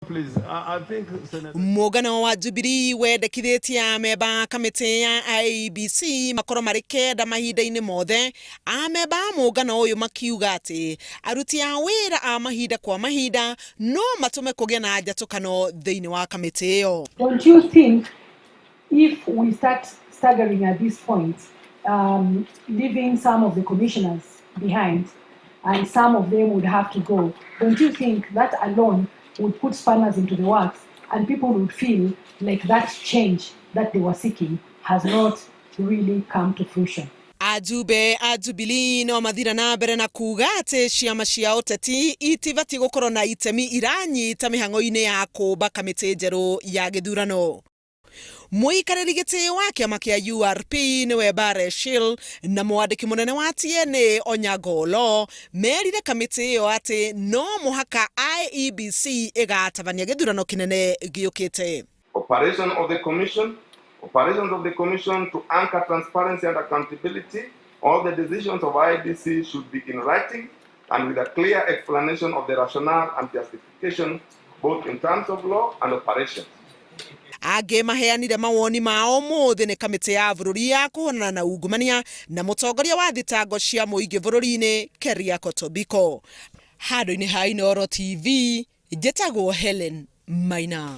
Please, I think Senator. Mũngano wa Jubilee wendekithĩtie amemba a kamĩtĩ ya IEBC makorwo marĩ kenda mahinda-inĩ mothe, amemba a mũngano ũyũ makiuga atĩ aruti a wĩra a mahinda kwa mahinda no matũme kũgĩe na njatũkano thĩinĩ wa kamĩtĩ ĩyo. Don't you think if we start staggering at this point, leaving some of the commissioners behind, and some of them would have to go, don't you think that alone would put spanners into the works and people would feel like that change that they were seeking has not really come to fruition? Ajumbe a Jubilee no mathira na mbere na kuga atĩ ciama cia ũteti itibatiĩ gũkorwo na itemi iranyita mĩhang'o-inĩ ya kũmba kamĩtĩ njerũ ya gĩthurano. Mũikarĩri gĩtĩ wa kĩama kĩa URP nĩwe Barre Shill na mwandĩki mũnene wa TNA Onyango Oloo merire kamĩtĩ ĩyo atĩ no mũhaka IEBC ĩgatabania gĩthurano kĩnene gĩũkĩte. Operation of the Commission, operations of the Commission to anchor transparency and accountability. All the decisions of IEBC should be in writing and with a clear explanation of the rationale and justification, both in terms of law and operations. Angĩ maheanire mawoni mao ũmũthĩ nĩ kamĩtĩ ya bũrũri ya kũhũrana na ungumania na mũtongoria wa thitango cia mũingĩ bũrũri-inĩ Keriako Tobiko. Handũ-inĩ ha Inooro TV, njĩtagwo Helen Maina.